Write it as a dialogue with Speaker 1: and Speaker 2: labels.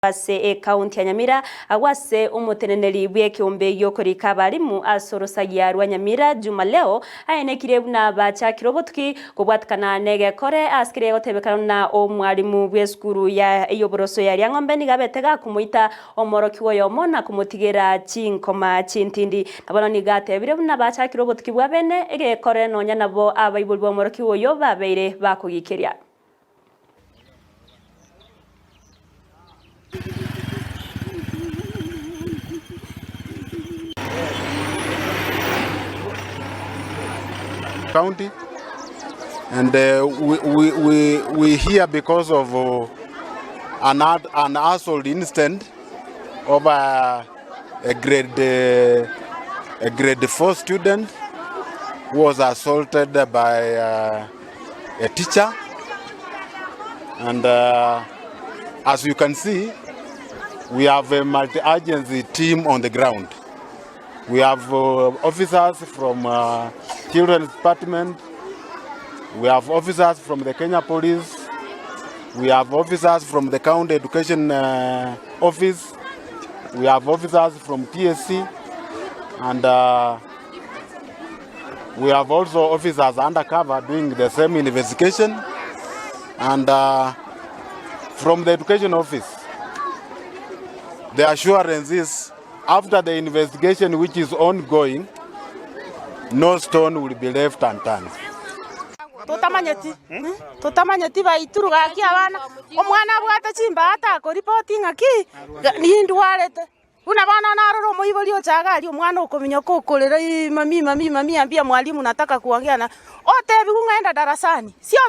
Speaker 1: Ase ekaunti ya Nyamira, agwo ase omoteneneri bw'ekeombe gi'okorika abalimu ase orosagia rwa Nyamira, Juma Leo, aenekire buna bachakire obotuki kobwatikana negekore ase keria egotebekana buna omwalimu bw'esukuru ya ey'oboroso ya Riang'ombe nigo abete gakomoita omworokigwa oyomo na komotigera chinkoma chintindi. Na bono nigo atebire buna bachakire obotuki bwa bene egekore nonya nabo abaibori b'omworokigwa oyio babeire bakogikeria.
Speaker 2: County and uh, we, we, we, we here because of uh, an, an assault incident of a, a grade uh, a grade 4 student who was assaulted by uh, a teacher and uh, as you can see we have a multi-agency team on the ground we have uh, officers from uh, children's department we have officers from the Kenya police we have officers from the county education uh, office we have officers from TSC and uh, We have also officers undercover doing the same investigation and uh, from the education office the assurance is after the investigation which is ongoing no stone will be left unturned.
Speaker 3: Totamanyeti, totamanyeti baituru gaki abana, omwana abwate chimbata akoripoti ng'aki, nindwarete. Buna bono narore omoibori ocha iga aria omwana okominyoka okorera ii mami mami mami ambia mwalimu nataka kuongea na, otebiwu ng'a enda darasani, sio.